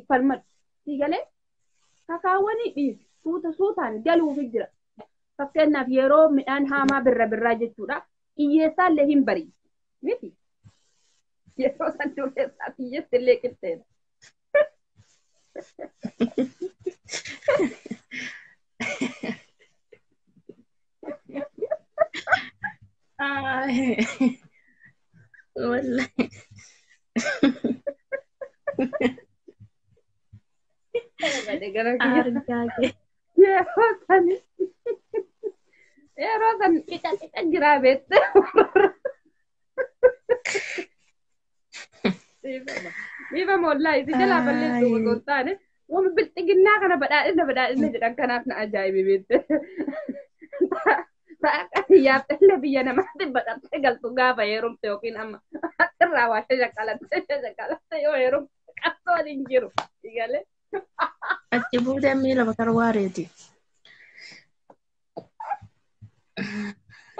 Falmatu. Siigalee kakaawwanii dhiisi suuta suutaan galuufi jira. Fakkeenyaaf yeroo midhaan haamaa birra birraa jechuudha. Hiyyeessaallee hin barii. Miti. Yeroo san dureessaa hiyyeessi illee qixxeedha. Wallahi. Argaa kee. Yeroo san yeroo san qixa qixa jiraa beekte. Dhiifama wallaahi si jalaa balleessu osoo hin taane waan bilxiginnaa kana badhaadhina badhaadhina jedhan kanaaf na ajaa'ibe beekte. Ta'a yaabxillee biyya namaatti baqattee galtu gaafa heerumte yookiin amma irraa waa shashaqalattee shashaqalattee yoo heerumte qabsoon hin jiru. Galee. Achi buutee miila bakar waareeti.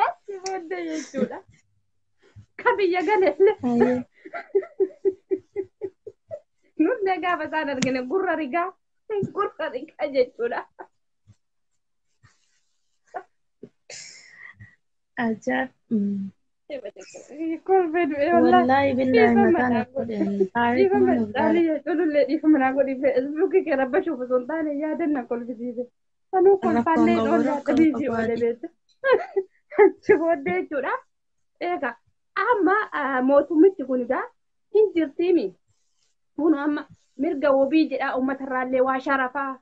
Achi booddee jechuudha. Ka biyya galeellee. Nullee gaafa isaan argine gurra rigaa gurra rigaa jechuudha. Ajaa'ib. Kolfee du'e wallaahi. Wallaahi billaahi mataan godhe. Dhiifama caalii culullee dhiifama naa godhi feesbuukii kee rabbashuuf osoo hin taane yaadanna kolfisiise. Sanuu kolfaallee oolaa dhiisii oole beekte. Achi booddee jechuudha. Egaa amma mootummichi kun egaa hin jirtiimi. Kun amma mirga wabii jedhaa uummatarraallee waa sharafaa.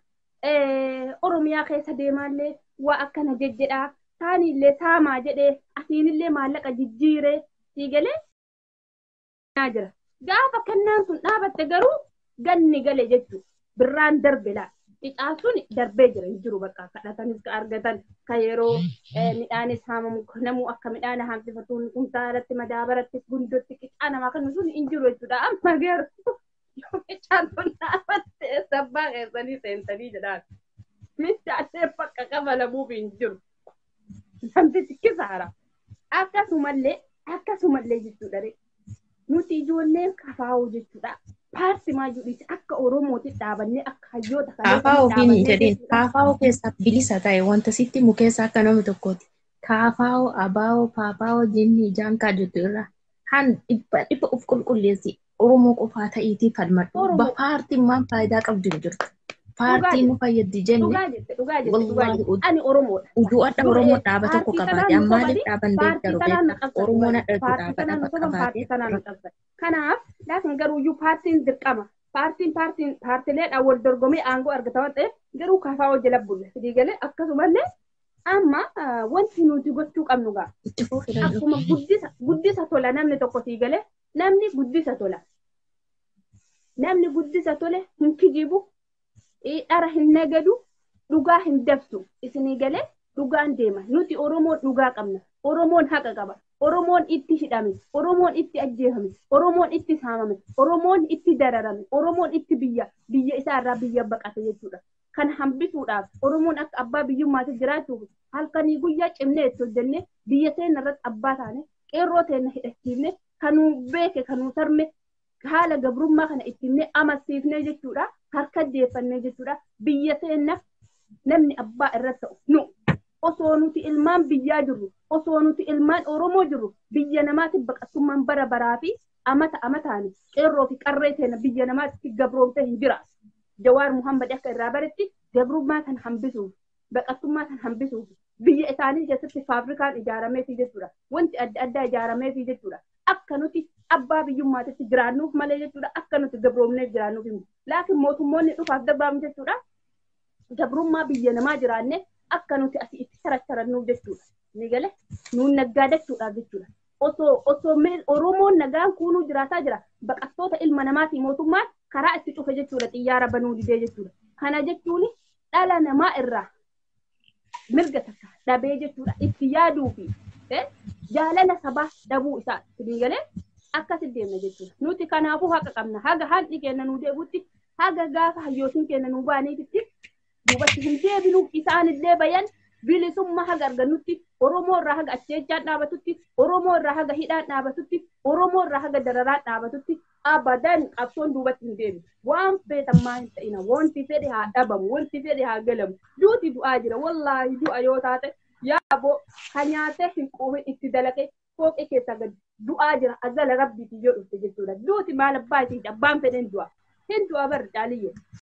Oromiyaa keessa deemaallee waa akkana jejjedhaa. Taanillee saamaa jedhee asiinillee maallaqa jijjiiree siigalee jira. Gaafa kennaan sun dhaabatte garuu ganni gale jechuudha. Birraan darbe laa. Qicaan sun darbee jira hin jiru bakka kadhatanis ka argatan ka yeroo midhaanis haamamu namuu akka midhaan haamsifatuun kumtaalatti madaabaratti gundotti qicaa namaa kan sun hin jiru jechuudha. Amma garuu yoo qicaan sun dhaabatte sabbaa keessanii seentanii jedhaan. Midhaalee bakka qabalamuuf hin jiru. Namtichi kisaara. Akkasumallee akkasumallee jechuudha. Nuti ijoolleen kafaa'u jechuudha. Paartii maayuu akka Oromootti dhaabannee akka hayyoota Kaafaa ofiin hin jedhin. Kaafaa keessaa bilisa ta'e wanta sitti himu keessaa akka namni tokkooti. Kaafaa, abaa'oo, paapaa'oo, jinni, jaankaa jettu irraa han dhibba dhibba of qulqulleessi. Oromoo qofaa ta'iitii falmadhu. Paartiin maal faayidaa qabdu hin jirtu. Paartiin nu fayyaddi jenne. Dhugaa jette dhugaa jette dhugaa jette ani Oromoodha. Uduu adda Oromoo dhaaba tokko qabaate amma maaliif dhaaban deeggaru beektaa? Oromoon adda dhaaba qabaate. Kanaaf laakiin garuu iyyuu paartiin dirqama. Paartiin paartiin paartileedhaan wal dorgomee aangoo argata waan ta'eef garuu kaafaa hojii bulle fidii galee akkasumallee amma wanti nuti gochuu qabnu gaa. Akkuma guddisa guddisa tola namni tokko sii galee namni guddisa tola. Namni guddisa tole hin kijibu dhara hin nagadu dhugaa hin dabsu isinii galee dhugaan deema nuti Oromoon dhugaa qabna Oromoon haqa qaba Oromoon itti hidhame Oromoon itti ajjeefame Oromoon itti saamame Oromoon itti dararame Oromoon itti biyya biyya isaarraa biyya baqate jechuudha. Kan hambisuudhaaf Oromoon akka abbaa biyyummaatti jiraachuuf halkanii guyyaa cimnee itti hojjennee biyya teenya irratti abbaa taane qeerroo teenya hidhachiifne kanuu beeke kanuu sarme haala gabrummaa kana itti himnee amansiifnee jechuudha. Harka deeffannee jechuudha. Biyya teenya namni abbaa irratti ta'u nu osoo nuti ilmaan biyyaa jirru osoo nuti ilmaan Oromoo jirru biyya namaatti baqattummaan bara baraa fi amata amataan qeerroo fi qarree teenya biyya namaatti gabroomtee hin jira. Jawaar Muhammad akka irraa baretti gabrummaa kan hambisuuf baqattummaa kan hambisuuf biyya isaanii keessatti faabrikaan ijaarameefi jechuudha. Wanti adda addaa ijaarameefi jechuudha. Akka nuti abbaa biyyummaatitti jiraannuuf malee jechuudha. Akka nuti gabroomneef jiraannuuf himu. Laakiin mootummoonni dhufaaf darbaamu jechuudha. Gabrummaa biyya namaa jiraanne akka nuti asii itti characharannuuf jechuudha. Ni galee nuun naggaadachuudhaaf jechuudha. Osoo osoo Oromoon nagaan kuunuu jiraataa jira. Baqattoota ilma namaatii mootummaan karaa itti cufe jechuudha. Xiyyaara banuu didee jechuudha. Kana jechuun dhala namaa irraa mirga takka dhabee jechuudha. Itti yaaduu fi jaalala sabaa dhabuu isaa ni galee akkasi deemna jechuudha. Nuti kanaafuu haqa qabna. Haga haqni keenya nuu deebi'utti haga gaafa hayyootiin keenya nuu baaniititti duubatti hin deebinu isaanillee bayan bilisummaa haga argannutti Oromoo irraa haga ajjeechaan dhaabatutti Oromoo irraa haga hidhaan dhaabatutti Oromoo irraa haga dararaan dhaabatutti Abadan qabsoon duubatti hin deebitu. Waan feetan maa hin ta'ina. Wanti fedhe haa dhabamu. Wanti fedhe haa galamu. Duuti du'aa jira. Wallaahi du'a yoo taate yaaboo kan nyaatee hin quufin itti dalaqee fooqee keessaa gad du'aa jira. Azala rabbiitii yoo dhufte jechuudha. Duuti maal abbaa isiiti abbaan fedhen du'a. Hin du'a bar caaliyye.